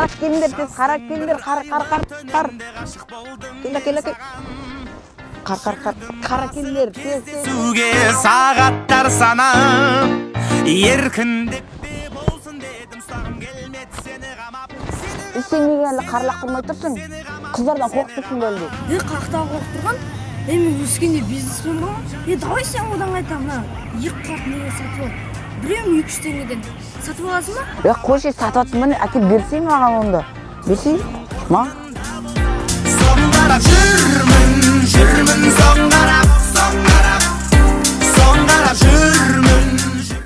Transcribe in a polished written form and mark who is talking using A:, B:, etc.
A: Қарап келіңдер, тез қарап келіңдер. Қар, қар, қар, қар. Кел, кел, кел. Қар, қар, қар, қара, келіңдер, тез, тез.
B: Кездесуге сағаттар санап, еркіндеп те болсын дедім, ұстағым келмеді сені қамап.
A: Е, сен неге әлі қар лақтырмай тұрсың? Қыздардан қорқып тұрсың ба әлде?
C: Е, қаяқтан қорқып тұрған? Е, мен өскенде бизнесмен боламын. Е, давай сен одан қайта мына екі қап неге сатып ал, біреуін 200 теңгеден сатып аласың ба?
A: Е, қойшы, сатып жатсың ба, не? Әкеліп берсей маған онда, берсей маған.
B: Соң қарап жүрмін, жүрмін, соң қарап, соң қарап, соң қарап жүрмін.